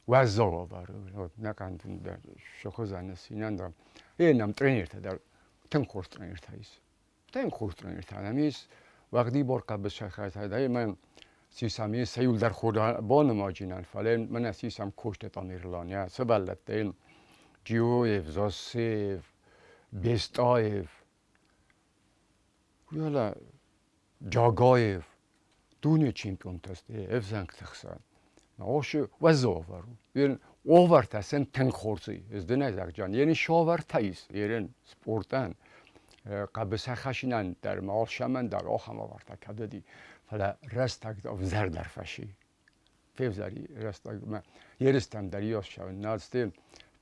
Уӕззау ӕвӕры, нӕ канд дӕр сыхуызӕн синӕн дӕр. Е нӕм тренертӕ дӕр, тынг хорз тренертӕ ис. Тынг хорз тренертӕ нӕм ис. Уӕгъдибар хъӕбысӕйхӕцӕг ӕмӕ сисам ис иуылдӕр банымаджынӕн, фӕлӕ мӕнӕ сисам Костя Тамерлан, йӕ сывӕллӕттӕ йын Джиоев, Зассеев, Бестаев, Уӕлӕ Джагаев дуне чемпионтӕ сты ӕвзӕнгты хсӕн. Ошы уӕззау у. Йын овӕртӕ сын тынг хорз и. Ӕз дын ӕй зӕгъджан. Йын совӕртӕ ис ерын спортӕн, хъӕбысӕйхӕцынӕн дӕр ма алцӕмӕн дӕр ахӕм авӕртӕ кӕд уыди. Фӕлӕ рӕстӕг ӕвзӕрдӕр фӕци. Февзӕри рӕстӕгмӕ ерыстӕм дӕр иоссӕуын нал сты.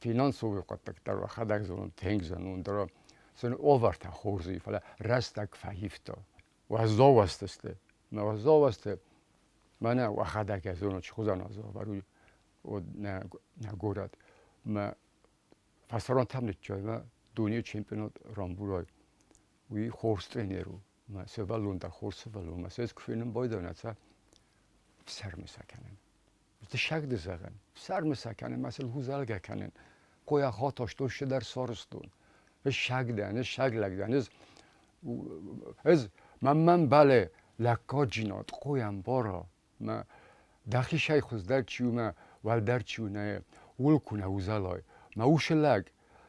Финансовый хъуыддӕгтӕ дӕр зонын, тынг зонын дӕр сын овӕртӕ хорз и, фӕлӕ рӕстӕг фӕивта. Уӕззау азты сты. Мӕ уӕззау азты мӕнӕ уӕхӕдӕг ӕз зонут, чи хуызӕн уӕззау уыд нӕ, нӕ горӕт. Мӕ фӕсарӕнтӕм ныччой, мӕ дунейы чемпионат рамбулой. Уый хорз тренер у. Мӕ сывӕллон дӕр хорз сывӕллон. Мӕ сӕ куы фенын байдайон, сӕ фсӕрмы сӕ кӕнын. Дыссаг ды зӕгъын. Фсӕрмы сӕ кӕнын, мӕ сыл узӕлгӕ кӕнын. Къоя хатастон дӕр сарызтон. Ыссаг дӕн, ыссаг лӕг дӕн. Ӕз, ӕз мӕнмӕ мбӕлы лӕггаджинад, къоя ӕмбара. Мӕ дӕхицӕй хуыздӕр чи у, мӕ уӕлдӕр чи у, нӕ ууыл куы нӕ узӕлай. Мӕ усы лӕг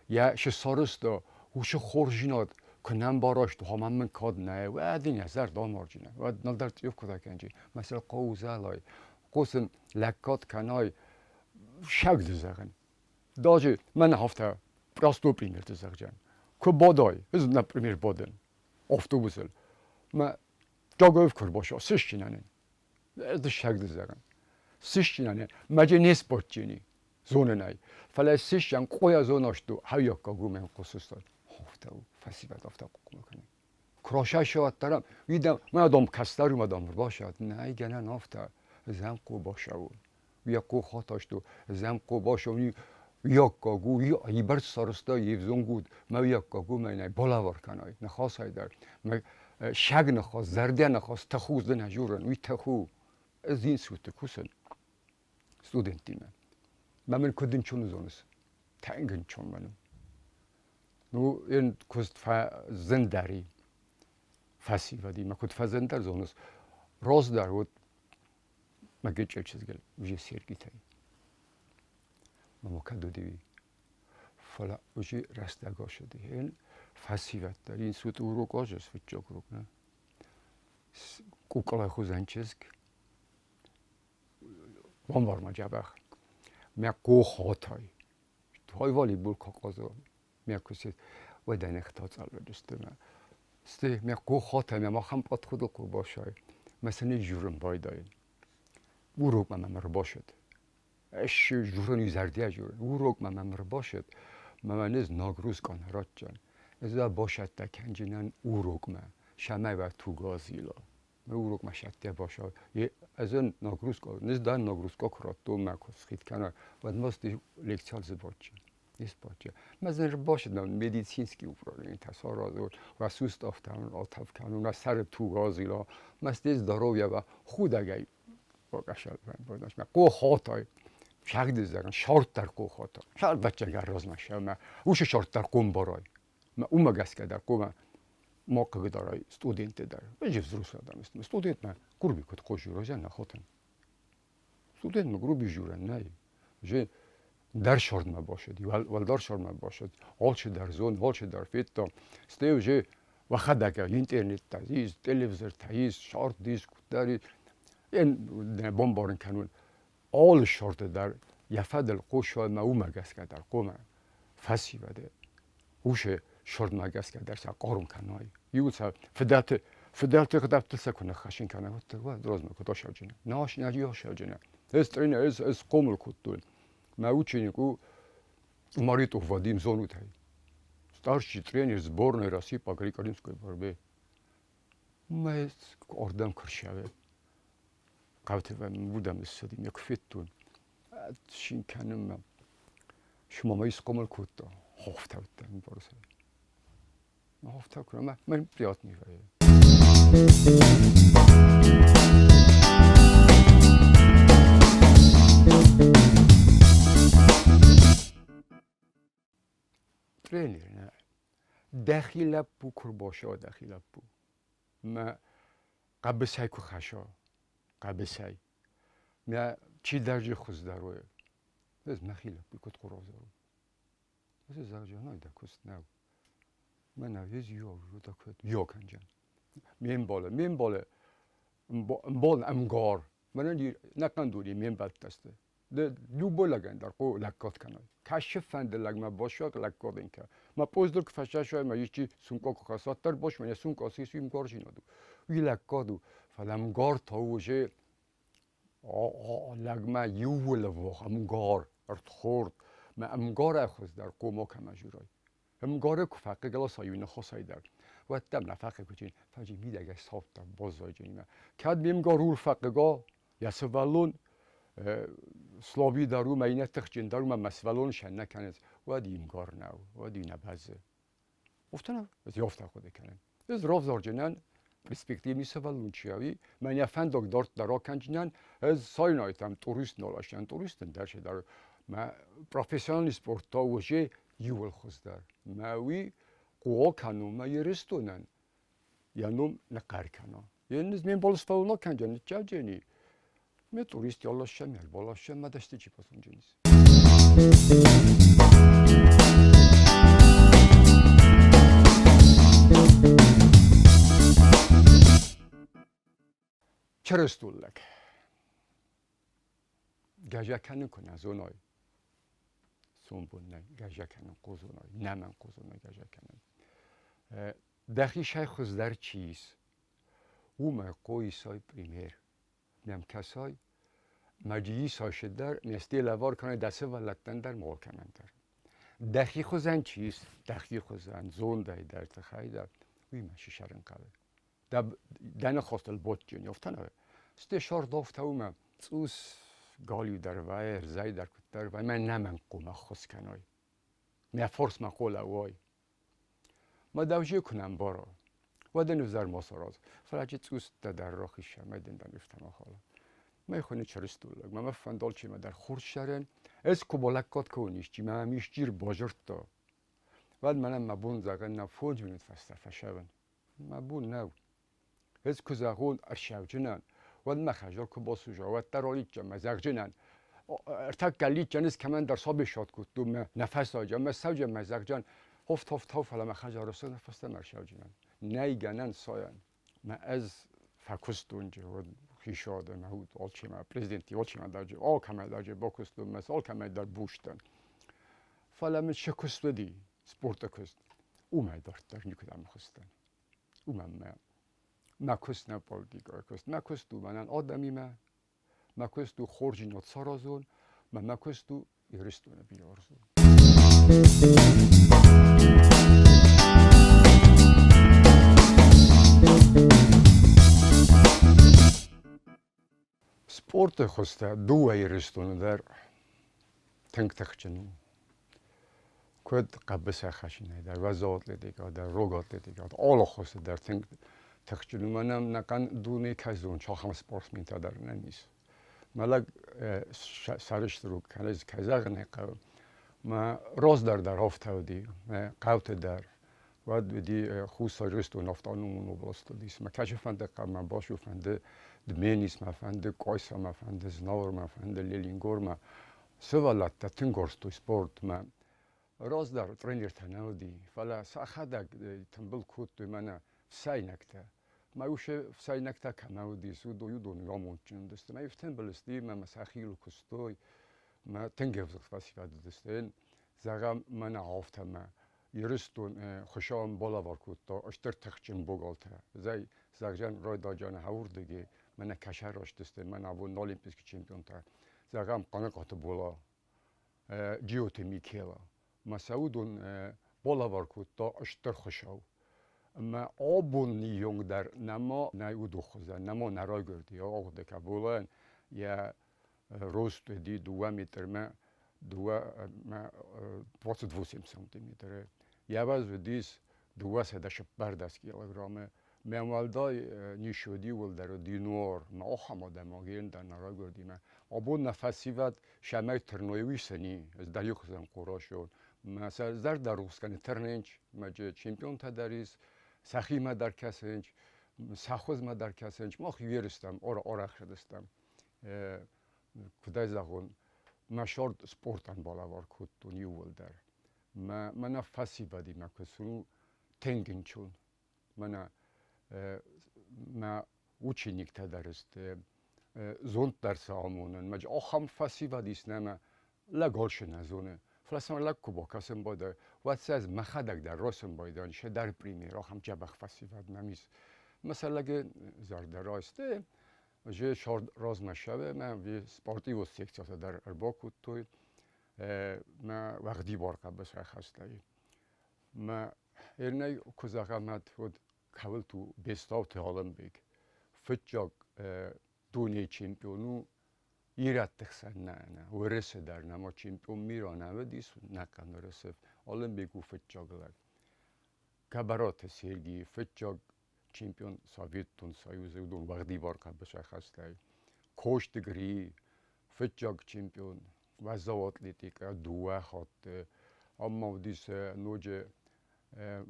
йӕ шы сарызта, усы хорздзинад куы нӕ ӕмбараст, уымӕн мын кад нӕ, уӕд ын йӕ зӕрдӕ амарджына, уӕд налдӕр цъиу куы ракӕнджи, мӕ сыл хъӕуы узӕлай, хъусын лӕггад кӕнай, саг дзы зӕгъын. Даже мӕн афтӕ простой примерты зӕгъджан. Куы бадай, ӕз например бадын автобусыл, мӕ Джагаев куы ӕрбаша, сысджынӕн дыссаг дзы зӕгъын. Сысджынӕн мӕджы не спортджыни зонынӕй, фӕлӕ сысджан къоя зонасту хӕййаккаг уымӕн хъусыстон. Афтӕ у, фӕсивӕд афтӕ хъуыды кӕны. Куы расайсӕвӕддӕр, уый мӕ дам кӕстӕр у, мӕ дам ӕрбасад. Нӕй гӕнӕн афтӕ, зӕм хъу басауы. Йӕ къух атасту, зӕм хъу басауы, яккаг у, ибӕрц сарызта евзонг уд, мӕ яккаг у, мӕнӕ балӕвар кӕнай, ныхасӕй дӕр. Мӕ саг ныхас, зӕрдӕ ныхас, тых у дзынӕ журын, уый тых у. Ӕз институты кусын студенттимӕ. Мӕ мын куыд ӕнцон зоныс? Тынг ӕнцон мӕн у. Ну, ен куыст фӕзындӕр и фӕсивӕдимӕ. Куыд фӕзындӕр зоныс? Раздӕр уыд мӕ гычъыл чызгыл уже Сергитӕй. Мӕ кӕд уыди, фӕлӕ уже рӕстӕг ацыди. Ен фӕсивӕд дӕр институт урок азы фыццаг урок, нӕ? Къукъала хуызӕн чызг. Бамбар ма дзӕбӕх. Мӕ къухатай. Той волейбол кокозо. Мӕ кусы уӕдӕнӕх тацалвӕдысты мӕ. Сты мӕ къухатай мӕ махӕн пъатхудыл ку башай. Мӕ сыны журын байдайын. Урокмӕ мӕм ӕрбашыд. Ӕз журын изӕрдиа журын. Урокмӕ мӕм ӕрбашыд. Мӕ мӕ нагрузка нӕ ратджан. Ӕз башадта кӕнджынӕн урокмӕ. Шамӕй вӕ тугазила. Урокмӕ сӕттӕ башал. Ӕз нагрузка, низ дан нагрузка куы радтон мӕ куы схид кӕна, уӕд ма лекциал зыбаччы. Испаччы. Мӕ зын башыд медицинский управление саразон, ва суставтӕн ратав кӕнун, ва сӕры тугазила, ма сте здоровье ва худӕгӕй бакӕсал мӕ къохатай. Шагдызӕгӕн шорттар къохата. Шарбаччагар размӕ шӕмӕ. Ушы шорттар къумбарай. Уымӕ гӕсгӕ дӕр хъуамӕ ма хъыгдарай студентты дӕр. Ӕз взрослый адӕм студентмӕ гурби куыд хъуысы розӕн нӕ хотын. Студентмӕ груби журӕн нӕй. Же дӕр сордмӕ башыд, уӕлдӕр сормӕ башыд, алчи дӕр зон, алчи дӕр федта. Стӕй уже уӕхӕдӕг интернеттӕ ис, телевизортӕ ис, шарт ис, куыддӕр ис. Бамбарын кӕнун, алы сорты дӕр йӕ фӕдыл хъусой ӕмӕ уымӕ гӕсгӕ дӕр хъуамӕ фӕсивӕды усы сордмӕ гӕсгӕ дӕр сӕ хъарм кӕной. Иу сӕ фыдӕлты фыдӕлты гъдӕуттыл сӕ куы ныххӕссын кӕна, уӕд уӕд размӕ куыд асӕуджынӕ. Нӕ асӕуджынӕ. Ӕз тренер, ӕз ӕз хъомыл кодтон. Мӕ ученик у Маритов Вадим зонутӕй. Старший тренер сборной России по греко-римской борьбе. Мӕ ардӕм куы рцӕуы, хъӕуты уырдӕм ссыди, мӕ куы федтон, цин кӕнынмӕ. Мамӕ схъомыл кодта, хофтӕуттӕ бӕрцӕй. Хофтӕ куы мӕ мӕн приятный вӕййы. Тренер нӕ. Дӕхи лӕппу куы рбосо, дӕхи лӕппу. Мӕ хъӕбысӕй куы хӕсо, хъӕбысӕй. Мӕ чидӕрджы хуыздӕр у. Ӕз мӕхи лӕппу куыд хъуырозӕр у. Ӕз зӕгъджынӕй дӕ куыст нӕу. Мӕнӕ ӕз йо, дӕ куыд йо кӕнджын. Ме мбалы, ме мбалы, ӕмбал ӕмгар. Мӕнӕн нӕхъӕн дуне ме мбӕлттӕ сты. Любой лӕгӕн дӕр хъуы лӕггад кӕнай. Кӕсы фӕнды лӕгмӕ босуаг лӕггад ын кӕ. Ма поздыр куы фӕсасай, ма исчи сумка куы хӕсса, дӕр бос мӕ сумка сис уый мгаржинад у. Уый лӕггад у, фӕлӕ мгар та у уже лӕгмӕ иууыл ӕввах ӕмгар, ӕрдхорд. Мӕ ӕмгарӕй хуыздӕр хъума кӕмӕ журай. Ӕмгары куы фӕхъыг ласа иу ныхасӕй дӕр, уӕд дӕм нӕ фӕхъыг уыдзӕн, фӕлӕ мидӕгӕй цауддӕр баззайдзӕни. Кӕд ме мгар ур фӕхъыга, йӕ сывӕллон слаби дӕр у, мӕ иннӕ тыхджын дӕр у, мӕ сывӕллон сӕн нӕ кӕнынц, уӕд имгар нӕу, уӕд и нӕ бӕззы. Афтӕ нӕу? Ӕз афтӕ хъуыды кӕнын. Ӕз равзарджынӕн перспективный сывӕллон чи ӕви, мӕнӕ фӕндаг дарддӕр акӕнджынӕн, ӕз сайнайтӕм турист нал астӕн, туристӕн дӕр се дӕр мӕ профессиональный спорт та уже иууыл хуыздӕр. Мӕ уый хъуа кӕнон мӕ Ирыстонӕн йӕ ном ныхъхъӕр кӕна. Ен ме мбал сфӕллад кӕнджен ныццӕвджени. Ме турист яллассӕм, ӕрбалассӕм мӕ дӕсты чи фӕсондженис. Чырыстон лӕг. Гӕзӕ кӕнын куы нӕ зоной, сомбон нӕ гӕзӕ кӕнын хъузоной, нӕ мӕн хъузоной гӕзӕ кӕнын. Дӕхицӕй хуыздӕр чи ис, уымӕй хъуисай пример. Нӕм кӕсай, мӕджиисайсы дӕр, ме сте лӕвар кӕнай дӕ сывӕллӕттӕн дӕр, ма кӕнӕн дӕр. Дӕхи хуызӕн чи ис, дӕхи хуызӕн, зондӕй дӕр, тыхӕй дӕр, уый мӕ сисарын хъӕуы. Дӕ ныхӕстыл ботджын, афтӕ нӕ? Сте сӕрдофтӕ уымӕ цъус галиу дӕр вӕййы, ӕрдзӕй дӕр куыддӕр вӕййы, мӕ нӕмӕнг хъуамӕ ӕххуыс кӕной. Мӕ форсмӕ хъуылӕууой. Мӕ дӕуджы куы нӕ ӕмбара, уӕд ын ӕвзӕр ма сараз, фӕлӕ чи цъустӕ дӕр рахиса, мӕ дын дӕр ифтӕ хала. Мӕ хуыны чырыстон лӕг, мӕ мӕ фӕндол чимӕ дӕр хорз сӕрӕн, ӕз куы балӕггад кӕнон исчи, мӕ мӕм исчи рбазырдта, уӕд мӕнӕн мӕ бон зӕгъын нӕ 5 минут фӕстӕ фӕсӕвын. Мӕ бон нӕу. Ӕз куы зӕгъон ӕрсӕвджынӕн, уӕд мӕ хӕзар куы басуза, уӕддӕр алидджын мӕ зӕгъджынӕн. Ӕртӕккӕ лидджын ӕз кӕмӕндӕр сабисад кодтон мӕ нӕфӕсаджы ӕмӕ сӕвджын мӕ зӕгъджын, хофт, хофт, хофт, фӕлӕ мӕ хӕзары цы фӕстӕмӕ ӕрсӕвджынӕн. Нӕй гӕнӕн сайӕн. Мӕ ӕз фӕкуыстон уӕд хицауады мӕ уд алчимӕ, президенти алчимӕ дӕр, алкӕмӕй дӕр бакуыстон, мӕ алкӕмӕй дӕр бустӕн. Фӕлӕ мын цы куыст уыди, спорты куыст, уымӕй дарддӕр никуыдӕм хызтӕн. Уымӕн мӕ мӕ куыст нӕ политикӕйы куыст. Мӕ куыст у мӕнӕн адӕмимӕ, мӕ куыст у хорздзинад саразон, мӕ мӕ куыст у Ирыстоны биорзон. Спорты хуызтӕ дыууӕ Ирыстоны дӕр тынг тыхджын у. Куыд хъӕбысӕйхӕцынӕй дӕр, уӕззау атлетикӕ дӕр, рог атлетикӕ дӕр, алы хуызты дӕр тынг тыхджын у. Мӕнӕ нӕхъӕн дунейы кӕй зонын, ахӕм спортсментӕ дӕр нӕм ис. Мӕ лӕг сӕрыстыр у, кӕй зӕгъын ӕй хъӕуы. Мӕ раздӕр дӕр афтӕ уыди, мӕ хъӕуты дӕр. Уӕд уыди Хуссар Ирыстон автономон област уыдис. Мӕ кӕцы фӕнды хъӕмӕ Басу фӕнды Дменисмӕ фӕнды Къуайсамӕ фӕнды Знауырмӕ фӕнды Ленингормӕ. Сывӕллӕттӕ тынг уарзтой спортмӕ. Раздӕр тренертӕ нӕ уыди, фӕлӕ сӕхӕдӕг тымбыл кодтой мӕнӕ ӕфсӕйнӕгтӕ. Мӕ усы ӕфсӕйнӕгтӕ кӕмӕ уыдис, уыдон амондджын уыдысты. Мӕ ифтымбыл сты мӕ сӕхиуыл куыстой, мӕ тынг ӕвзыгъд фӕсивӕд уыдысты. Зӕгъӕм, мӕнӕ афтӕ мӕ Ирыстон Хуыцауӕн балӕвар кодта стыр тыхджын богалтӕ. Зӕй, зӕгъӕн, райдайӕны хӕуырдыги мӕнӕ кӕсӕрӕзтысты, мӕнӕ абон олимпийский чемпионтӕ. Зӕгъӕм, Хъаныхъуаты Бола, Джиоты Микела. Ма сӕ уыдон балӕвар кодта стыр Хуыцау. Ӕмӕ абоны онг дӕр нӕма нӕй уыдон хуызӕн, нӕма нӕ райгуырди агъуыды Болайӕн йӕ рост уыди 2 метрмӕ, 28 сантиметры. Йӕ ваз уыдис 214 килограммы. Мӕ уӕлдай ницы уыди, уӕлдӕр уыди нуар. Мӕ ахӕм адӕймаг ӕндӕр нӕ райгуырди мӕ. Абон нӕ фӕсивӕд сӕмӕй тырной уый сӕни, ӕз дӕр иу хуызӕн хъурасон. Мӕ сӕ зӕрдӕ рухс кӕны тырнынч, мӕ чемпионтӕ дӕр ис, сӕхимӕ дӕр кӕсынч, сӕ хуызмӕ дӕр кӕсынч. Мах ерыстӕм, арӕхсыдыстӕм. Куыд ӕй зӕгъон, мӕ сӕрд спортӕн балӕвар кодтон иууылдӕр. Мӕ мӕнӕ фӕсивӕдимӕ куы цу тынг ӕнцон. Мӕнӕ мӕ учениктӕ дӕр сты, зонд дӕр сӕ амонын. Мӕ ахӕм фӕсивӕд ис нӕмӕ, лӕг алчи нӕ зоны. Фӕлӕ сӕм лӕг куы бакӕсын байдайы, уӕд сӕ ӕз мӕхӕдӕг дӕр райсын байдайын, се дӕр пример, ахӕм дзӕбӕх фӕсивӕд нӕм ис. Мӕ сӕ лӕджы зӕрдӕ райсты, же сӕрд размӕ ссӕуы мӕ спортивон секциятӕ дӕр ӕрбакодтой, мӕ уӕгъдибар хъӕбысӕйхӕстӕй. Мӕ ернӕй куы зӕгъӕм, уӕд кӕуылты у Бестауты Алымбег. Фыццаг дунейы чемпион у ирӕтты хсӕн нӕ, нӕ, Уӕрӕсе дӕр нӕма чемпион мира нӕ уыдис, нӕхъӕн Уӕрӕсе. Алымбег у фыццаг лӕг. Гӕбӕраты Сергий фыццаг чемпион Советон Союзы, уыдон уӕгъдибар хъӕбысӕйхӕстӕй. Косты Гри, фыццаг чемпион уӕззау атлетикӕ дыууӕ хатты. Ам ма уыдис ноджы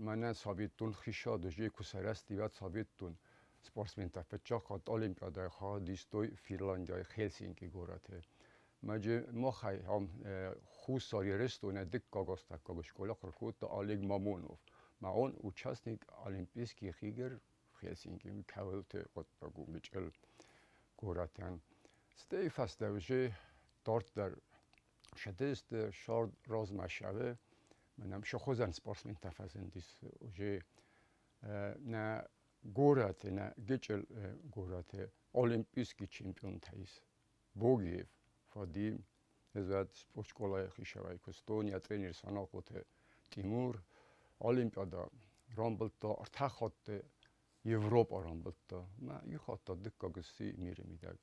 мӕнӕ советон хицауады же куы сарӕзти, уӕд советон спортсментӕ фыццаг хатт Олимпиадӕйы хайад истой Финляндияйы Хельсинки горӕты. Мӕджы махӕй ам Хуссар Ирыстоны дыккаг астӕуккаг скъола ахуыр кодта Олег Мамонов. Мӕ он участник Олимпийских игр в Хельсинки кӕуылты хъуыддаг у Мичъыл горӕтӕн. Стӕй фӕстӕ уже дарддӕр сыдысты сӕрд размӕ сӕвы. Мӕнӕ сыхуызӕн спортсментӕ фӕзындис уже нӕ горӕты, нӕ гычъыл горӕты олимпийский чемпионтӕ ис. Богиев Фадим, ӕз спортскъолайы хицауӕй куыстон, йӕ тренер Санахъоты Тимур Олимпиадӕ рамбылдта ӕртӕ хатты, Европӕ рамбылдта. Мӕ иу хатт та дыккаг сси миры мидӕг.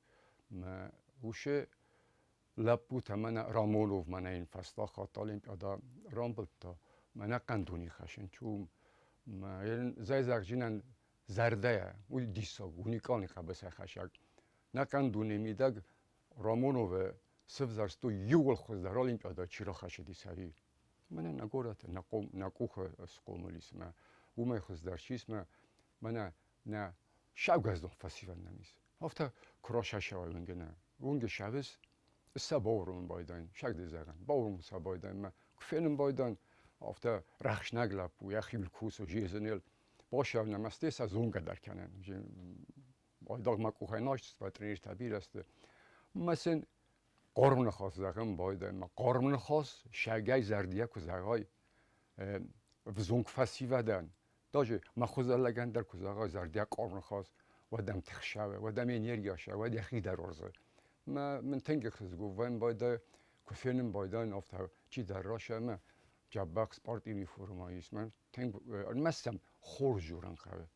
Мӕ уыцы лӕппутӕ мӕнӕ Рамонов мӕнӕ йын фӕстаг хатт Олимпиадӕ рамбылдта. Мӕнӕ хъӕндони хӕссын чум. Мӕ зӕйзӕгджынӕн зӕрдӕйӕ, уый диссаг, уникалный хъӕбысӕйхӕсӕг. Нӕхъӕн дуне мидӕг Рамоновы сывзӕрстой иууыл хуыздӕр Олимпиадӕ чи рахӕссыдис ӕви? Мӕнӕ нӕ горӕты нӕ, нӕ къухы схъомыл ис мӕ уымӕй хуыздӕр чи ис мӕ мӕнӕ нӕ саугӕздон фӕсивӕд нӕм ис. Афтӕ куы расасӕуай уынгӕ нӕ уынгӕ савыс, сӕ бауромын байдайын, сагды зӕгъӕн, бауромын сӕ байдайын мӕ куы фенын байдайын, афтӕ рӕхснӕг лӕппу йӕхиуыл кусы, жезынел, башав нӕ мӕсте сӕ зонгӕ дӕр кӕнӕн. Айдагъ мӕ къухӕй наст тренертӕ бирӕ сты. Мӕ сын хъарм ныхас зӕгъын байдайын. Мӕ хъарм ныхас сӕгӕй зӕрдийӕ куы зӕгъай, взонг фӕсивӕдӕн, даже мӕ хуызӕн лӕгӕн дӕр куы зӕгъай зӕрдиаг хъарм ныхас, уӕд ӕм тых ссӕуы, уӕд ӕм энергия ссӕуы, уӕд йӕхи дӕр уарзы. Мӕ мын тынг ӕхсызгон вӕййын байдайы, куы фенын байдайын, афтӕ чидӕр расӕмӕ, дзӕбӕх спортивный формӕ ис, мӕн тынг ӕрмӕст сӕм хорз дзурын хъӕуы.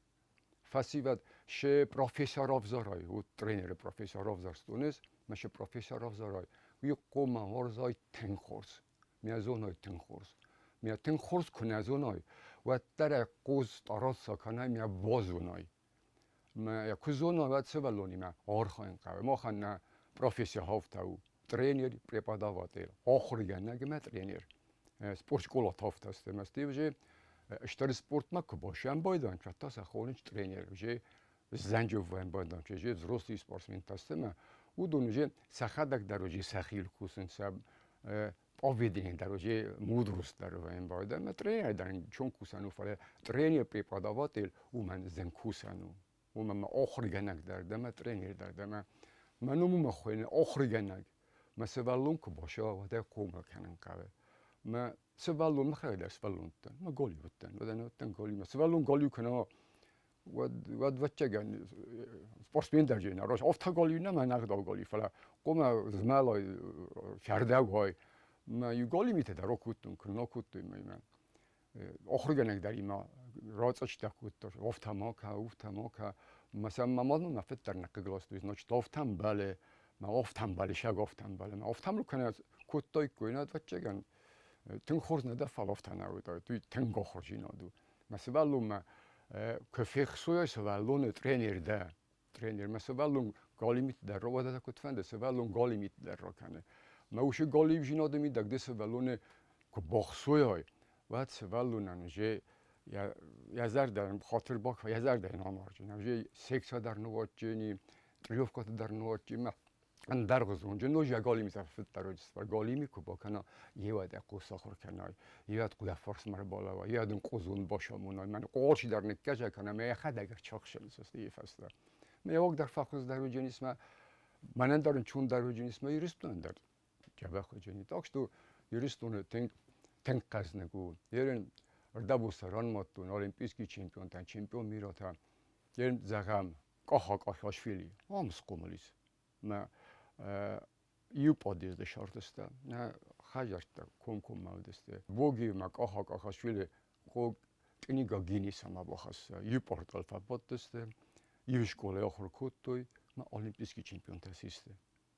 Фӕсивӕд се профессор ӕвзарай, у тренеры профессор ӕвзӕрстон ис, мӕ се профессор ӕвзарай, уый хъуамӕ уарзай тынг хорз, мӕ зоной тынг хорз. Мӕ тынг хорз куы нӕ зоной, уӕддӕр ӕй хъус стараться кӕнай, мӕ базонай. Мӕ куы зоной, уӕд сывӕллонимӕ архайын хъӕуы. Махӕн нӕ професси афтӕ у. Тренер, преподаватель, ахуыргӕнӕг ӕмӕ тренер. Спортшкола афтӕ сты. Мӕ сты уже стыр спортмӕ куы башӕм байдан, та сӕ хонынц тренер. Уже зӕнджы байдан, уже взрослый спортсментӕ сты ӕмӕ уыдон уже сӕхӕдӕг дӕр уже сӕхиуыл кусынц, сӕ поведение дӕр уже мудрость дӕр вӕййын байдан. Ӕмӕ тренер дӕр чон кусӕн у, фӕлӕ тренер преподаватель уымӕн зын кусӕн у. Уымӕн мӕ ахуыргӕнӕг дӕр дӕ, мӕ тренер дӕр дӕ, мӕ мӕ ном уымӕ хуыйны ахуыргӕнӕг. Мӕ сывӕллон куы басӕуа, уӕд ӕй хъомыл кӕнын хъӕуы. Мӕ сывӕллон мӕхӕдӕг дӕр сывӕллон уыдтӕн, мӕ голиу уыдтӕн, уӕд ӕнӕ уыдтӕн голиу. Мӕ сывӕллон голиу куы нӕ уа, уӕд, уӕд ӕвӕццӕгӕн спортсмен дӕр же нӕ рос. Афтӕ голиу нӕ, мӕ ӕнӕгъдау голиу, фӕлӕ хъуамӕ змӕлай, фӕрдӕг уай. Мӕ иу голиу митӕ дӕр акодтон, куы нӕ кодтой мӕ. Ахуыргӕнӕг дӕр имӕ рацъыстӕ кодта, афтӕ ма кӕ, уфтӕ ма кӕ. Мӕ сӕ мӕ мад мӕ фыд дӕр нӕ хъыг ластой, значит, афтӕ ӕмбӕлы, мӕ афтӕ ӕмбӕлы, саг афтӕ ӕмбӕлы. Мӕ афтӕ мыл кӕнӕ кодтаиккой, нӕ, ӕвӕццӕгӕн, тынг хорз нӕ дӕ, фӕлӕ афтӕ нӕ уыдаид, уый тынг ахуырдзинад у. Мӕ сывӕллонмӕ куы фехсой сывӕллоны тренер дӕ, тренер, мӕ сывӕллон галимит дӕр уӕдӕ куыд фӕнды, сывӕллон галимит дӕр ракӕны. Мӕ уыцы галиудзинады мидӕг ды сывӕллоны Куы бохсуйой, уӕд сывӕллонӕн уже йӕ зӕрдӕ хатыр бакӕ, йӕ зӕрдӕ йын амарджын. Уже секса дӕр ныууадджыни, тренировкӕты дӕр ныууадджын. Ӕндӕргъуызон ноджы галими фыддӕр галими куы бакӕна, йеуӕд ӕ хъус ахуыр кӕнай, йеуӕд хъуыда фарсмӕ ӕрбалӕуа, йеуӕд ын къозон бацамонай, мӕн алчи дӕр ныккӕсӕ кӕна, мӕ йӕхӕдӕг ӕрчахсӕн йе фӕстӕ. Мӕ дӕр фӕхуыздӕр уыджынис мӕ, мӕнӕн дӕр ӕнцондӕр уыджынис мӕ Ирыстонӕн дӕр дзӕбӕх уыджыни. Так что Ирыстоны тынг тынг хъӕзныг у. Ерын ӕрдӕбосы ранымадтон олимпийский чемпионтӕн, чемпион мира Ерын зӕгъӕм, Каха Къахиашвили ам схъомыл ис. Мӕ иу подъезды сӕртысты, нӕ хӕдзӕрттӕ комкоммӕ уыдысты. Богимӕ Каха Къахиашвили книга Гиннисӕмӕ бахӕсса. Иу портал фӕбадтысты, иу скъолайы ахуыр кодтой, мӕ олимпийский чемпионтӕ систы.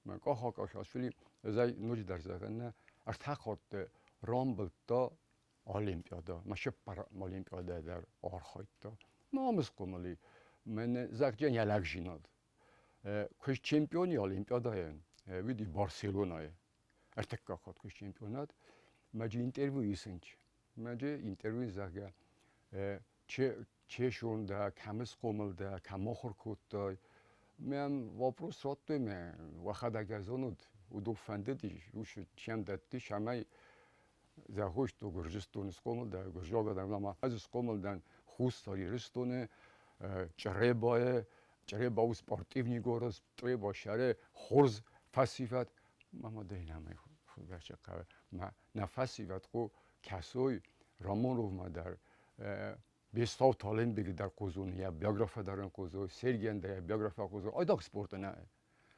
Мӕ Каха Къахиашвили ӕз ӕй ноджыдӕр зӕгъын, нӕ ӕртӕ хатты рамбылдта Олимпиада, мӕ цыппар Олимпиадӕ дӕр архайдта. Мӕ ам схъомыл и. Мӕн зӕгъджын йӕ лӕгдзинад. Куы чемпион и Олимпиадӕйӕн, уыди Барселонайы. Ӕртыккаг хатт куы чемпионат, мӕ интервью исынч. Мӕ интервью, зӕгъгӕ, чесон дӕ, кӕм схъомыл дӕ, кӕм ахуыр кодтай. Мӕм вопрос радтой, мӕ уӕхӕдӕг зонут, уыдон фӕндыдис, ус чем дӕттис, ӕмӕ зӕгъут, Гуырдзыстоны схъомыл дӕ, гуырдзиаг адӕм ӕмӕ ӕз схъомыл дӕн Хуссар Ирыстоны, Чъребайы, Чъреба у спортивный город, Чъреба сӕры хорз фӕсивӕд. Мама дӕ нӕмӕ хъӕуы. Мӕ нӕ фӕсивӕд хъу кӕсой Рамоновмӕ дӕр, Бестау Талембеги дӕр хъузон, йӕ биографи дӕр ын хъузой, Сергийӕн дӕр йӕ биографи хъузой. Айдагъ спорты нӕ.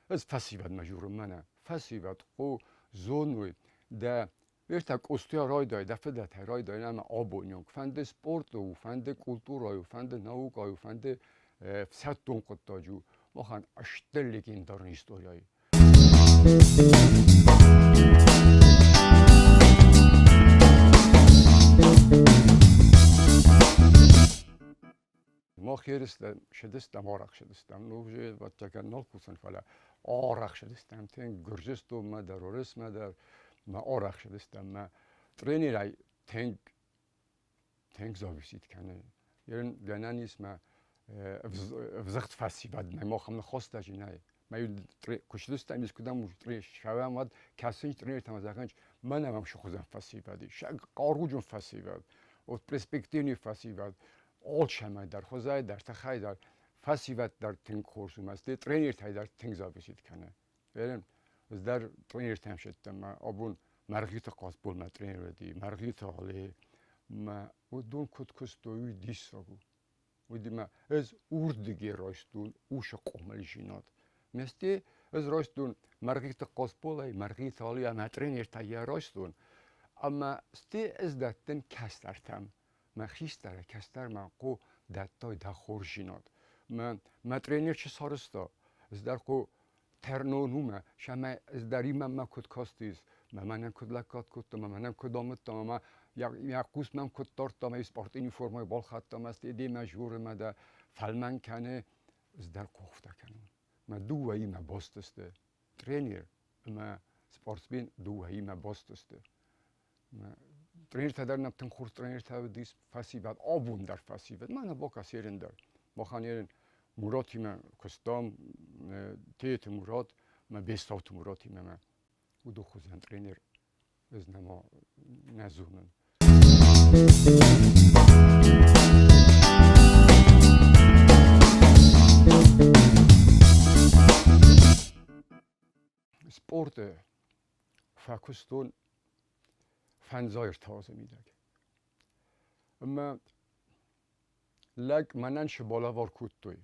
Ӕз фӕсивӕдмӕ журын мӕнӕ. Фӕсивӕд хъу зоной дӕ Ертӕ къустӕ райдай, дӕ фыдӕтӕ райдай ӕмӕ абоны онг. Фӕнды спорты у, фӕнды культурӕйы у, фӕнды наукӕйы у, фӕнды ӕфсӕддон хъуыддаджы у. Махӕн стыр легендарон историяйы. Мах ерыстӕ цыдыстӕм, арӕх цыдыстӕм. Ну, уже ӕвӕццӕгӕн нал кусын, фӕлӕ арӕх цыдыстӕм тынг Гуырдзыстонмӕ дӕр, Уырысмӕ дӕр. Мӕ арӕх цыдыстӕм. Мӕ тренерӕй тынг, тынг зависит кӕны. Ерын гӕнӕн ис мӕ ӕвзыгъд фӕсивӕдмӕ махӕн ныхӕстӕ нӕй. Мӕ куы цыдыстӕм искуыдӕм ссӕуӕм, уӕд кӕсынц тренертӕм зӕгъынц, мӕнӕ мӕм цы фӕсивӕд ис, хъаруджын фӕсивӕд, вот перспективный фӕсивӕд, алцӕмӕй дӕр, хуызӕй дӕр, тыхӕй дӕр, фӕсивӕд дӕр тынг хорз у, мӕ тренертӕй дӕр тынг зависит кӕны. Верен, ӕз дӕр тренертӕм сидтӕн, мӕ абон Мӕргъиты Хъасбол мӕ тренер уыди, Мӕргъиты Али, мӕ уыдон куыд куыстой, уый диссаг у. Уыди мӕ ӕз уырдыгӕй райстон уыцы хъомылдзинад. Месте ӕз райстон Мӕргъиты Хъасболӕй, Мӕргъиты Али ӕмӕ тренертӕй йӕ райстон. Ӕмӕ сте ӕз дӕттын кӕстӕртӕм. Мӕ хистӕры кӕстӕрмӕ хъу дӕттой дӕ хорздзинад. Мӕ, мӕ тренер чи сарӕзта, ӕз дӕр хъу тӕрнон уымӕ, сӕмӕ ӕз дӕр имӕ мӕ куыд кастис, мӕ мӕнӕн куыд лӕггад кодта, мӕ мӕнӕн куыд амыдта, мӕ йӕ хъус мӕм куыд дардта, мӕ спортивный формӕйы балхӕдта, мӕ стедемӕ журы мӕ дӕ фӕлмӕн кӕны, ӕз дӕр къухтӕ кӕнон. Мӕ дыууӕимӕ баст сты. Тренер ӕмӕ спортсмен дыууӕимӕ баст сты. Тренертӕ дӕр нӕм тынг хорз тренертӕ уыдис, фӕсивӕд, абон дӕр фӕсивӕд, мӕнӕ бакӕс ерын дӕр. Махӕн ерын Муратимӕ куыстам, Теты Мурат, мӕ Бестауты Муратимӕ мӕ уыдон хуызӕн тренер ӕз нӕма нӕ зонын. Спорты фӕкуыстон фӕндзай ӕртӕ мидӕг. Ӕмӕ лӕг мӕнӕн цы балӕвар кодтой,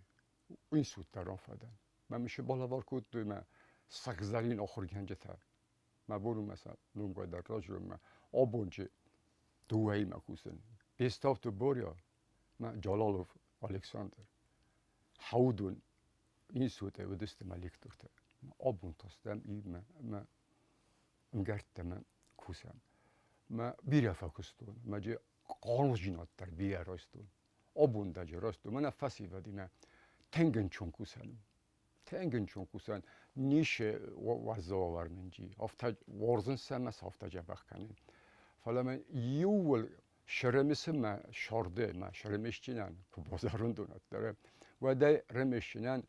институт дӕр фӕдӕн. Мӕ цы балӕвар кодтой мӕ сыгъзӕрин ахуыргӕнджытӕ. Мӕ бон у мӕ сӕ номгай дӕр раззон мӕ абончы дыууӕимӕ кусын. Бестауты Боря мӕ Джалалов Александр. Хӕудун институты уыдысты мӕ лектортӕ. Абон та стӕм и мӕ мӕ ӕмгӕрттӕ мӕ кусӕм. Мӕ бирӕ фӕкуыстон, мӕ джи хъарудзинад дӕр бирӕ райстон. Абон дӕр райстон. Мӕнӕ фӕсивӕдимӕ тынг ӕнцон кусӕн у. Тынг ӕнцон кусӕн. Ницы уӕззау ӕвӕрнын джи. Афтӕ уарзын сӕ ӕмӕ сӕ афтӕ дзӕбӕх кӕнын. Фӕлӕ мӕ иууыл сӕрӕмысы мӕ сорды мӕ сӕрӕмисджынӕн куы базарундон ӕддӕр, уӕд ӕй рӕмисджынӕн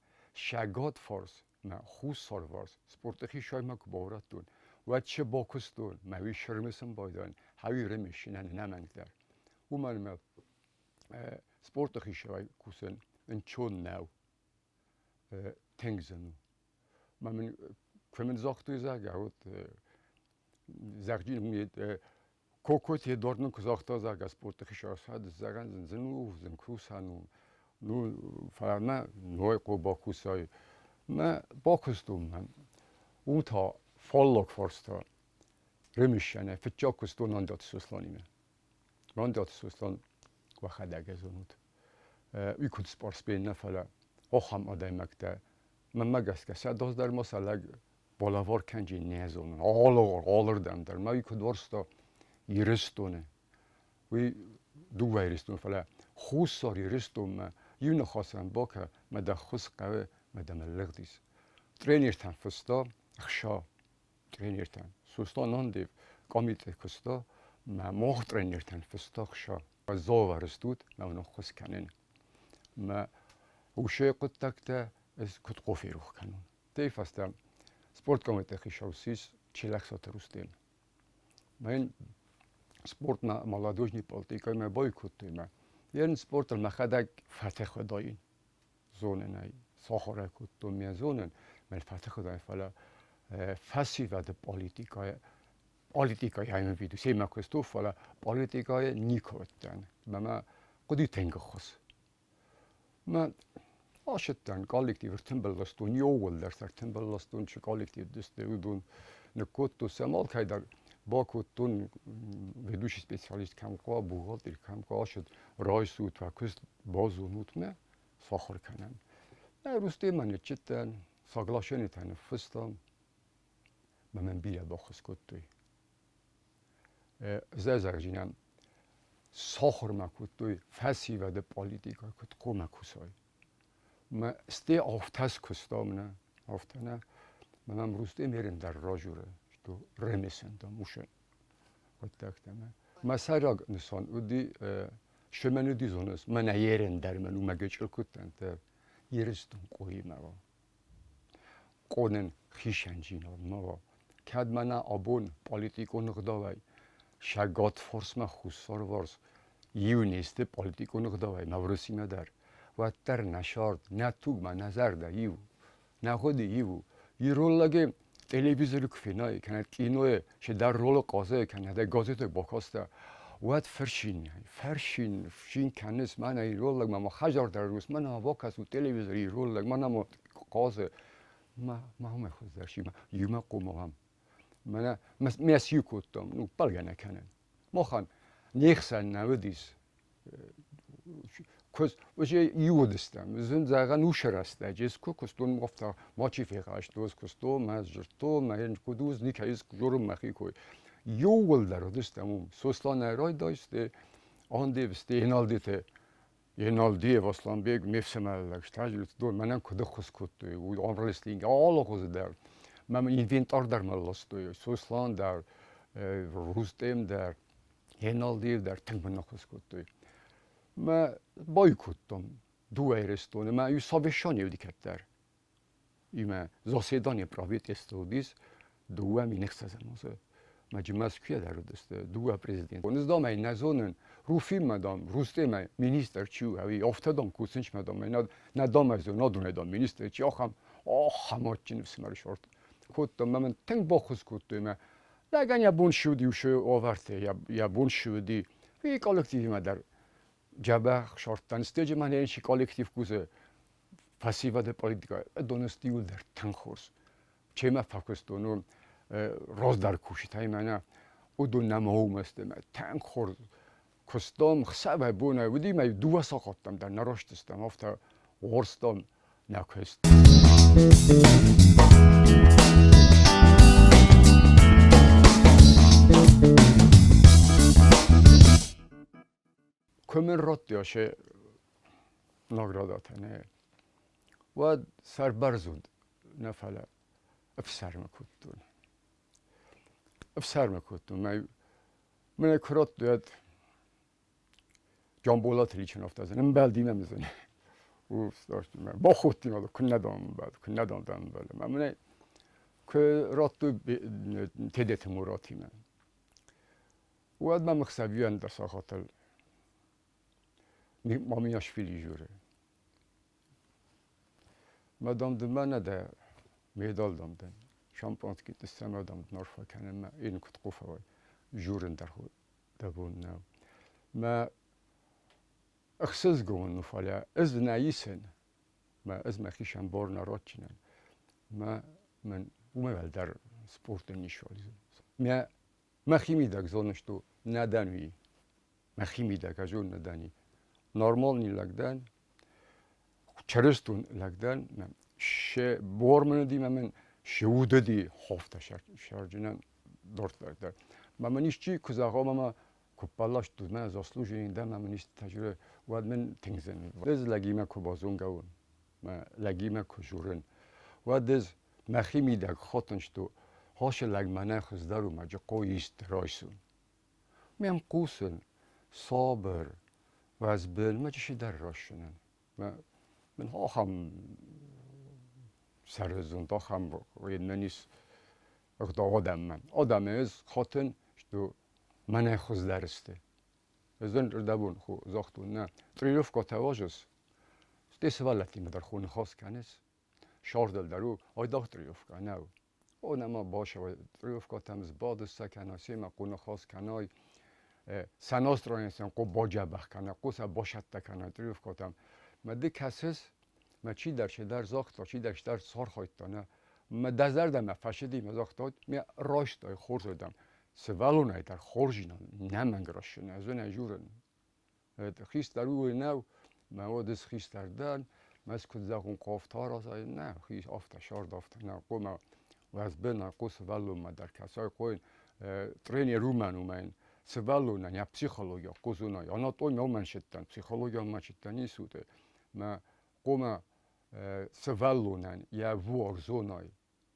сӕгад фарс мӕ хуссарварс спорты хицауимӕ куы баурӕдтон, уӕд се бакуыстон, мӕ уый сӕрмысын байдайын, хауи рӕмисджынӕн ӕнӕмӕнгдӕр. Уымӕн ӕмӕ спорты хицауӕй кусын ӕнцон нӕу, тынг зын у. Мӕ мын куы мын загътой, зӕгъгӕ, вот зӕгъджын Кокойты Эдуард мын куы загъта, зӕгъгӕ, спорты хицау сӕд, зӕгъӕн зын у, зын кусӕн у. Ну, фӕлӕ мӕ ной хъо бакусай. Мӕ бакуыстон мӕн. Уым та фаллаг фарста Ремищӕнӕй фыццаг куыстон Андаты Сосланимӕ. Андаты Сослан уӕхӕдӕг зонут. Уый куыд спортсмен нӕ, фӕлӕ ахӕм адӕймӕгтӕ мӕнмӕ гӕсгӕ сӕ дӕр ма сӕ лӕг балӕвар кӕнджи нӕ зонун. Алырдӕм дӕр ма уый куыд уарзта Ирыстоны. Уый дыууӕ Ирыстоны, фӕлӕ Хуссар Ирыстонмӕ иу ныхасӕн бакӕ, мӕ дӕ ххуыс хъӕуы, мӕ дӕм лыгъдис. Тренертӕн фыста ӕхца тренертӕн. Сослан Андев комитет куыста, мӕ мох тренертӕн фыста ӕхца. Зовар стут, мӕ уын ӕххуыс кӕнын. Мӕ усе хъуыддӕгтӕ ӕз куыд къоферох кӕнон. Тей фӕстӕ спорткомитеты хицау ссис Челӕхсаты Рустем. Мӕн спортмӕ молодежный политикӕмӕ бойкодтой мӕ. Ерын спортыл мӕхӕдӕг фӕтӕхуыдаин. Зонын ӕй, сахуыр кодтон мӕ зонын, мӕн фӕтӕхуыдаин, фӕлӕ фӕсивӕды политикӕйы политикӕйы ӕмвиду семӕ куыстон, фӕлӕ политикӕйы никуы уыдтӕн. Мӕ мӕ хъуыди тынг ӕххуыс. Мӕ ацыдтӕн коллектив ӕртымбыл ластон, иууылдӕр сӕ ӕртымбыл ластон, чи коллектив уыдысты, уыдон ныккодтон сӕм алкӕйдӕр бакодтон ведущий специалист кӕм хъуа, бухгалтер кӕм хъуа, ацыд, райсут уӕ куыст, базонут мӕ, сахуыр кӕнӕм. Мӕ Рустемӕ ныччыдтӕн, соглашенитӕ ныффыстам, мӕ мын бирӕ баххуыс кодтой. Зӕгъдзынӕн, сахуыр мӕ кодтой фӕсивӕды политикӕ куыд хъуамӕ кусой. Мӕ сте афтӕ скуыстам нӕ, афтӕ нӕ. Мӕ мӕм Рустем ерын дӕр ражуры, что ремесен там усе хъуыддӕгтӕ. Мӕ сӕйраг нысан уыди, шемӕн уыди зоныс, мӕнӕ ерын дӕр мӕн уымӕ гӕчъыл куыдтӕн, Ирыстон къоимӕ. Къонын хицӕндзинад ма уа. Кӕд мӕнӕ абон политикон ӕгъдауӕй сӕгад фарсмӕ хуссарварс иу не сты политикон ӕгъдауӕй мӕ Уырысимӕ дӕр, уӕддӕр нӕ цард, нӕ туг ма нӕ зӕрдӕ иу, нӕ хъуыды иу у. Ирон лӕги телевизоры куы фенай, кӕнӕ кинойы цыдӕр ролы хъазы, кӕнӕ дӕ газеты бакастӕ, уӕд фӕрсин, фӕрсин, фсин кӕныс, мӕнӕ ирон лӕг, мӕ хӕдзар дӕр ус, мӕнӕ бакӕсут телевизор ирон лӕг, мӕнӕ ма хъазы. Ма, ма уымӕй хуыздӕр си, иумӕ хъомыл Мӕнӕ мӕ сиу кодтам, ну, бӕргӕ нӕ кӕнӕн. Махӕн не хсӕн нӕ уыдис уже иу уыдыстӕм. Зын зӕгъӕн уыцы рӕстӕджы ӕз куы куыстон, афтӕ мачи фехъазт, ӕз куыстон, мӕ дзырдтон, мӕ куыд уыз, никӕй дзурын мӕхи кой. Иууылдӕр уыдыстӕм уым. Сосланӕй райдайсты, Андевсты, Еналдиты. Еналдиев Асланбег ме фсымӕр стажил, мӕнӕн куыд ӕххуыс кодтой, уый армрестлинг алы хуызы дӕр. Мӕм инвентар дӕр мӕ ластой, Сослан дӕр, Рустем дӕр. Еналдиев дӕр тынг мын ӕххуыс кодтой. Мӕ бойкодтон дыууӕ Ирыстоны, мӕ иу совещание уыди кӕддӕр. Имӕ заседание правительства уыдис 2006 азы. Мӕ Мӕскуыйӕ дӕр уыдысты дыууӕ президент. Низ дам ӕй нӕ зонын, Руфиммӕ дам, Рустемӕ министр чи у, ӕви афтӕ дам кусынчмӕ дам, нӕ дам ӕй зонын, адонӕй дам министр чи, ахӕм, ахӕм адджын ӕфсымӕры сорт кодтам, мӕ мын тынг баххуыс кодтой мӕ Лӕгӕн йӕ бон цы уыди, уыцы уавӕрты йӕ бон цы уыди, уый коллективимӕ дӕр дзӕбӕх сорттӕн. Стеджы ма нӕ коллектив кусы фӕсивӕды политикӕ, доны иуылдӕр тынг хорз. Чемӕ фӕкуыстон, уым раздӕр кусджытӕй мӕнӕ уыдон нӕма уымӕ сты, мӕ тынг хорз куыстам, хсӕвӕй бонӕй уыди, мӕ дыууӕ сахаттӕм дӕр нӕ растыстӕм, афтӕ уарзтам нӕ куыст. Куы мын радтой се наградатӕ, нӕ, уӕд сӕрбӕрзонд нӕ, фӕлӕ ӕфсӕрмы кодтон. Ӕфсӕрмы кодтон, мӕ Мӕнӕ куы радтой, уӕд Джамболаты Личын афтӕ зын, ӕмбӕлди мӕм зын. Бахудти мӕ, куыннӕ дам ӕмбӕл, куыннӕ дам дӕм ӕмбӕл. Мӕ мӕнӕ куы радтой Тедеты Муратимӕ, уӕд мӕм ӕхсӕвиуӕн дӕр сахатыл Мамиашвили журы. Мадам ды мӕнӕ дӕ медал дам дӕн. Шампанский тыссӕмӕ дам дын арфӕ кӕнын мӕ ин куыд хъуфауай. Журын дӕр дӕ бон нӕу. Мӕ ӕхсызгон у, фӕлӕ ӕз нӕ исын. Мӕ ӕз мӕхи сӕмбор нӕ ротчынӕн. Мӕ мын уымӕй уӕлдӕр спорты ницы. Мӕ мӕхимидӕг зоныс ту нӕ дӕн уый. Мӕхимидӕг ӕз нӕ дӕн. Нормальный лӕг дӕн, чырыстон лӕг дӕн. Се бор мын уыди мӕ мын се удыди хофтӕ сӕрджынӕн дорддӕр дӕр. Мӕ мын исчи куы зӕгъа, мӕ куы ппӕлластут, мӕ заслуженный дӕн, мӕ мын исты тӕжры, уӕд мын тынг зын. Ӕз лӕгимӕ куы базонгӕ уон, мӕ лӕгимӕ куы журын, уӕд ӕз мӕхимидӕг хотын, что хосы лӕг мӕнӕ хуыздӕр у, мӕ джихъо ист райсун. Мӕм хъусын, сабыр, уӕзбын мӕ чысыдӕр райсынӕн. Мын ахӕм сӕрызонд, ахӕм ис ӕгъдау адӕммӕ. Адӕмы ӕз хатын, что мӕнӕй хуыздӕр сты. Ӕз дын рдӕбон загътон, нӕ, тренировкӕтӕ уазыс, стӕй сывӕллӕттимӕ дӕр хо ныхас кӕныс. Сӕрдыл дӕр у, айдагъ тренировкӕ нӕу. О, нӕма башава тренировкӕтӕм сбадыс сӕ кӕнӕ семӕ хъу ныхас кӕнай, сӕ настроение сын хъу баджӕбӕх кӕна, хъу сӕ басӕттӕ кӕна тренировкӕтӕм. Мӕ ды кӕсыс, мӕ чидӕр чидӕр загъта, чидӕр чидӕр сархайдта, нӕ. Мӕ дӕ зӕрдӕмӕ фӕцыди, мӕ загъта, мӕ райстай хорзырдӕм. Сывӕллонӕй дӕр хорз нӕмӕнг рӕссын, ӕз ын ӕй журын. Хистӕр у нӕу, мӕ уод ӕз хистӕр дӕн, мӕ куыд зӕгъон, къофта разай, нӕ, афтӕ, сӕрд афтӕ нӕ, хъуамӕ уӕзбын, хъу сывӕллонмӕ дӕр кӕсай, хъуын тренер уымӕн уымӕн сывӕллонӕн йӕ психология хъузонай, анатомия уымӕн сыдтӕн, психология уымӕн сыдтӕн ницы мӕ хъуамӕ сывӕллонӕн йӕ буар зонай,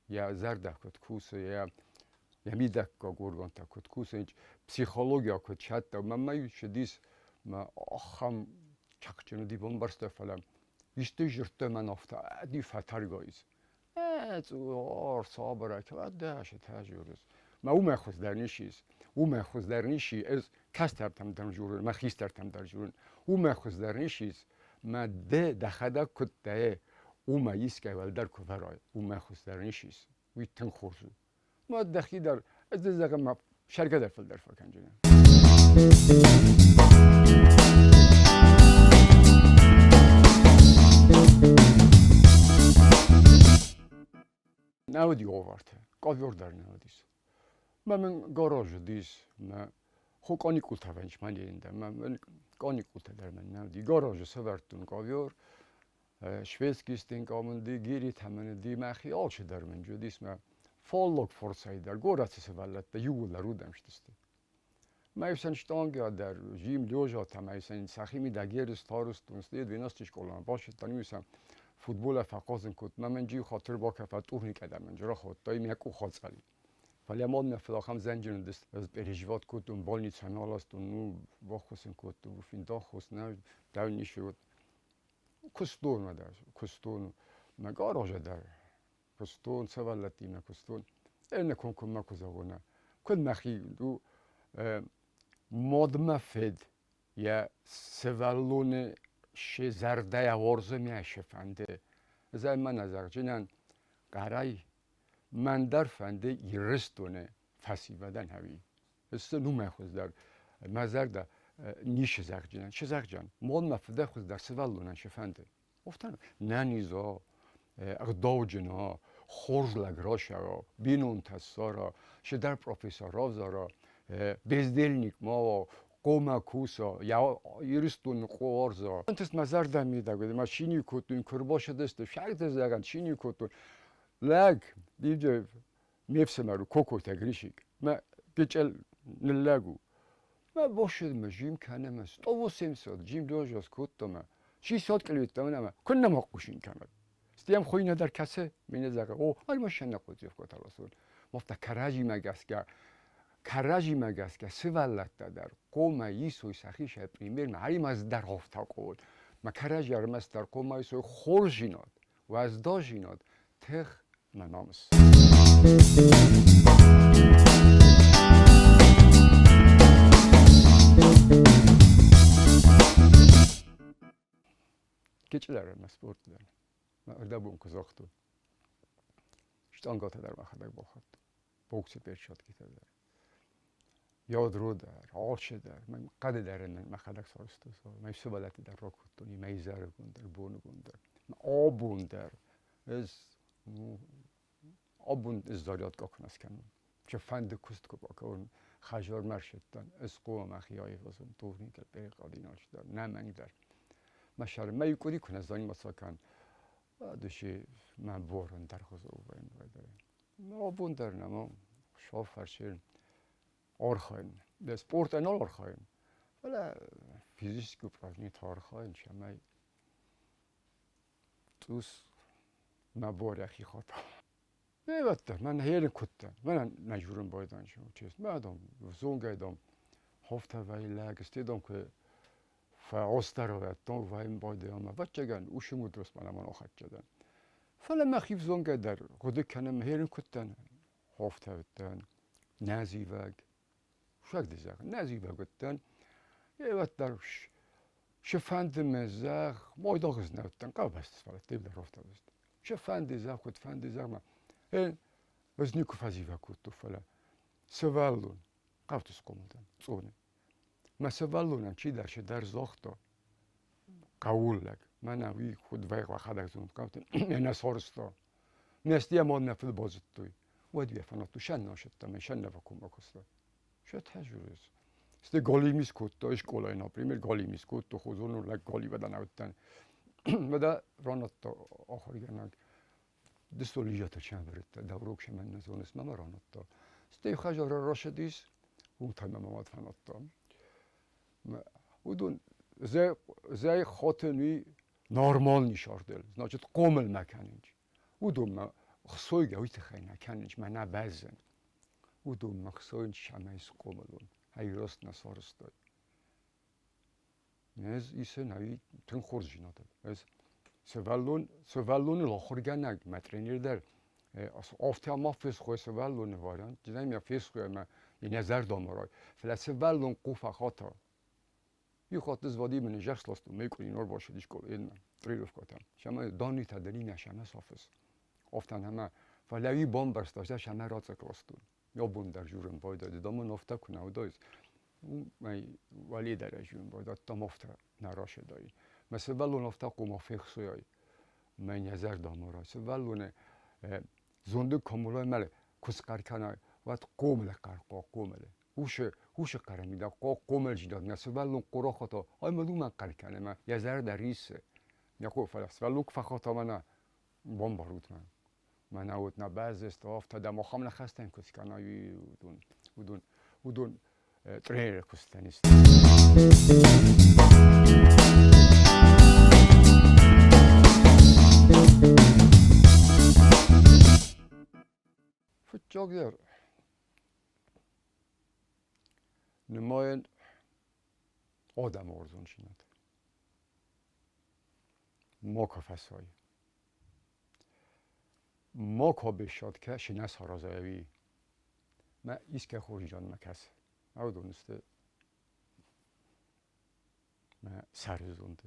йӕ зӕрдӕ куыд кусы, йӕ мидӕггаг органтӕ куыд кусынц, психология куыд сӕтта. Мӕнмӕ цыдис мӕ ахӕм тыхджын уыди бамбӕрста, фӕлӕ исты дзырдта мӕн афтӕ, ӕди фӕтӕргай ис. Ӕ, сабырӕй, дӕ тӕжурыс. Мӕ уымӕй хуыздӕр ничи ис. Уымӕй хуыздӕр ничи ӕз кӕстӕртӕм дӕр журын, мӕ хистӕртӕм дӕр журын. Уымӕй хуыздӕр ничи ис. Мӕ ды дӕхӕдӕг куыд дӕ, уымӕ искӕй уӕлдӕр куы вӕрай, уымӕ хуыздӕр ницы ис. Уый тынг хорз у. Мӕ дӕхи дӕр, ӕз дын зӕгъын, мӕ сӕргӕ дӕр фылдӕр фӕкӕнджынӕн. Нӕ уыди овартӕ, ковер дӕр нӕ уыдис. Мӕ мын гараж уыдис, мӕ хо каникултӕ вӕнч мӕ не мӕ мын каникултӕ дӕр мӕн нӕ уыди. Гаражы сӕвӕрдтон ковер, шведский стенкъамынди, гиритӕмынди, мӕхи алчидӕр мын уыдис мӕ фаллаг форсӕй дӕр, горӕты сывӕллӕттӕ иууылдӕр уыдӕм сты. Мӕ исӕн штангӕ дӕр, жим лёжатӕ, мӕ исӕн сӕхимидӕг ерыс тарыстон, стӕй 12 скъоламӕ бацыдтӕн, уый футболӕй фӕхъазын кодта, мӕ мын джиу хатыр бакӕфа турникӕ дӕр мын рахуыдта, мӕ къух ацъӕли. Фӕлӕ мад мӕ фылахӕм зӕнджын уыдысты. Ӕз переживать кодтон, больницӕмӕ аластон, ну, баххуыс ын кодтон, финдаххуыс нӕ, дӕу ницы уыд. Куыстон дӕр, куыстон. Мӕ гаражы дӕр куыстон, сывӕллӕттимӕ куыстон. Ӕнӕ комкоммӕ куы зӕгъон, куыд мӕхи у модмӕ фед йӕ сывӕллоны се зӕрдӕйӕ уарзы мӕ шы фӕнды. Ӕз ӕй мӕнӕ зӕгъджынӕн хъӕрӕй мӕн дӕр фӕнды Ирыстоны фӕсивӕдӕн ӕви. Сты нумӕ хуыздӕр. Мӕ зӕрдӕ ницы зӕгъджынӕн, цы зӕгъджан? Мон мӕ фыдӕй хуыздӕр сывӕллонӕн цы фӕнды. Афтӕ нӕниза, ӕгъдауджына, хорз лӕг рацӕуа, бинонтӕ ссара, цыдӕр профессор равзара, бездельник ма уа, хъомӕ куса, йӕ Ирыстоны къуарза. Ӕнтыст мӕ зӕрдӕ мидӕг уыди, мӕ чини кодтон, куы рбацыдысты, сӕрды зӕгъӕн чини кодтон. Лӕг, ме фсымӕр у Кокойтӕ Гришик. Мӕ гычъыл ныллӕг у. Мӕ бошед мӕ жим кӕны мӕ 180 жим дожос кодта мӕ. 600 километр мӕ куыннӕ ма хъусын кӕнӕд. Стӕм хуыйнӕ дӕр кӕсы, минӕ зӕгъы, о, ай машинӕ хъуыдзев кодта ласон. Мафта кӕрӕдзимӕ гӕсгӕ. Кӕрӕдзимӕ гӕсгӕ сывӕллӕттӕ дӕр хъуамӕ исой сӕхицӕй пример, ӕрмӕст дӕр афтӕ хъуыд. Мӕ кӕрӕдзи ӕрмӕстдӕр хъуамӕ исой хорздзинад, уӕздандзинад, тых мӕ намыс. Кичъылӕрӕн мӕ спорт дӕн. Мӕ ӕрдӕбон куы загътон. Штангӕтӕ дӕр мӕхӕдӕг балхӕдтон. Боксы перчаткитӕ дӕр. Ядро дӕр, алчи дӕр. Мӕ хъӕды дӕр мӕхӕдӕг сарӕзтон. Мӕ сывӕллӕтты дӕр ракодтон, мӕ изӕрыгон дӕр, боныгон дӕр. Абон дӕр ӕз абон ӕз зарядка куы нӕ скӕнон. Чи фӕнды куыст куы бакӕнон, хӕдзармӕ ӕрсидтӕн, ӕз хъуамӕ мӕхи аивазон турникыл, перекладинӕй дӕр, нӕмӕнг дӕр. Мӕ сӕр мӕ къуыри куы нӕ заниматься кӕн, уӕд мӕ буар ӕндӕрхуызон вӕййы. Абон дӕр нӕма шофӕрсин архайын. Спортӕй нал архайын, фӕлӕ физический упражнениты архайын, цӕмӕй цъус мӕ буар йӕхи хата. Ӕвӕддӕр, мӕн херын куыдтӕн. Мӕнӕн нӕ журын байдан честно. Мӕ дам, взонгӕй дам, хофтӕ вӕйлӕг, сте дам куы фӕостӕрвӕттон вӕйын байдайон, ӕвӕццӕгӕн, уыцы мудрос мӕнӕ мӕн охӕццӕ дӕн. Фӕлӕ мӕхи взонгӕй дӕр хъуыды кӕнын, херын куыдтӕн, хофтӕ уыдтӕн, нӕ зивӕг, шаг зӕгъ, нӕ зивӕг уыдтӕн. Ӕвӕддӕр цы фӕнды мӕ зӕгъ, мойдагъыз нӕ уыдтӕн, хъӕубӕсты фӕлӕ дӕр хофтӕ уыдысты. Цы фӕнды зӕгъ, куыд фӕнды зӕгъ ма. Ӕз никуы фӕзивӕг кодтон, фӕлӕ сывӕллон, хъӕуты схъомыл дӕн, Цъоны. Мӕ сывӕллонӕн чидӕр цыдӕр загъта, хъӕуы лӕг, мӕнӕ уый куыд вӕййы уӕхӕдӕг зонут, хъӕуты ӕнӕ сорста. Ме мон мӕ фыд базыдтой. Уӕд йӕ фӕнадтой, сӕн насыдта, мӕ сӕн нӕ фӕкоммӕ куыста. Сӕ тӕжурыс. Сте голимис кодта, школай, например, голимис кодта, хозону лӕг голивада нӕ уыдтӕн. Мӕ ранадта ахуыргӕнӕг. Дысто лижата чӕмбырдта, да урок шӕмӕн нӕ зоныс, мӕ ранадта. Сте хӕзары рашыдис, уым та мӕ мад фӕнадта. Уыдон зӕй хатын уый нормальный шардел, значит, хъомыл мӕ кӕнынч. Уыдонмӕ хсойгӕ уый тыххӕй нӕ кӕнынч, мӕ нӕ бӕззын. Уыдонмӕ хсойынч, цӕмӕй схъомыл уон, ӕй рост нӕ сарӕзтой. Ӕз исын ӕй тынг хорздзинад. Ӕз сывӕллон, сывӕллоныл ахуыргӕнӕг, мӕ тренер дӕр афтӕ ма фесхуы сывӕллоны вариант, знай мӕ фесхуы ӕмӕ йын йӕ зӕрдӕмӕ рай. Фӕлӕ сывӕллон хъу фӕхата. Иу хатт ӕз Вадимы ныззӕхсластон, мӕ къуыри нор бацыди школайы тренировкӕтӕм. Сӕмӕ Данитӕ дӕр иннӕ сӕмӕ сафыс. Афтӕ нӕма. Фӕлӕ уый бамбӕрста, сӕмӕ рацӕг ластон. Абон дӕр журын байдайд, дамон афтӕ куы нӕ уыдаид, мӕй уӕле дӕр ӕз байдадтам афтӕ нӕ расыдаид. Мӕ сывӕллон афтӕ хъуамӕ фехсуйай. Мӕн йӕ зӕрдӕмӕ рай. Сывӕллоны зонды комулай мӕлы куы схъӕр кӕнай, уӕд хъомылы хъӕр хъомылы. Усы хъӕры мидӕг хъомылджидад мӕ сывӕллон хъорохото, ай мыл уымӕн хъӕр кӕны мӕ йӕ зӕрдӕ риссы. Йӕ хъо, фӕлӕ сывӕллон куы фӕхата мӕнӕ, бамбарут мӕ. Мӕнӕ уыд нӕ бӕззыст, афтӕ дӕм ахӕм ныхӕстӕн куыд скӕнай, уыдон тренеры куыстӕн сты. Фыццагдӕр нымайын адӕмы уарзондзинад. Макуы фӕсай. Макуы бесад кӕ, се нӕ саразай ӕви. Мӕ искӕй хорздзинадмӕ кӕс. Уыдон сты мӕ сӕры зонды.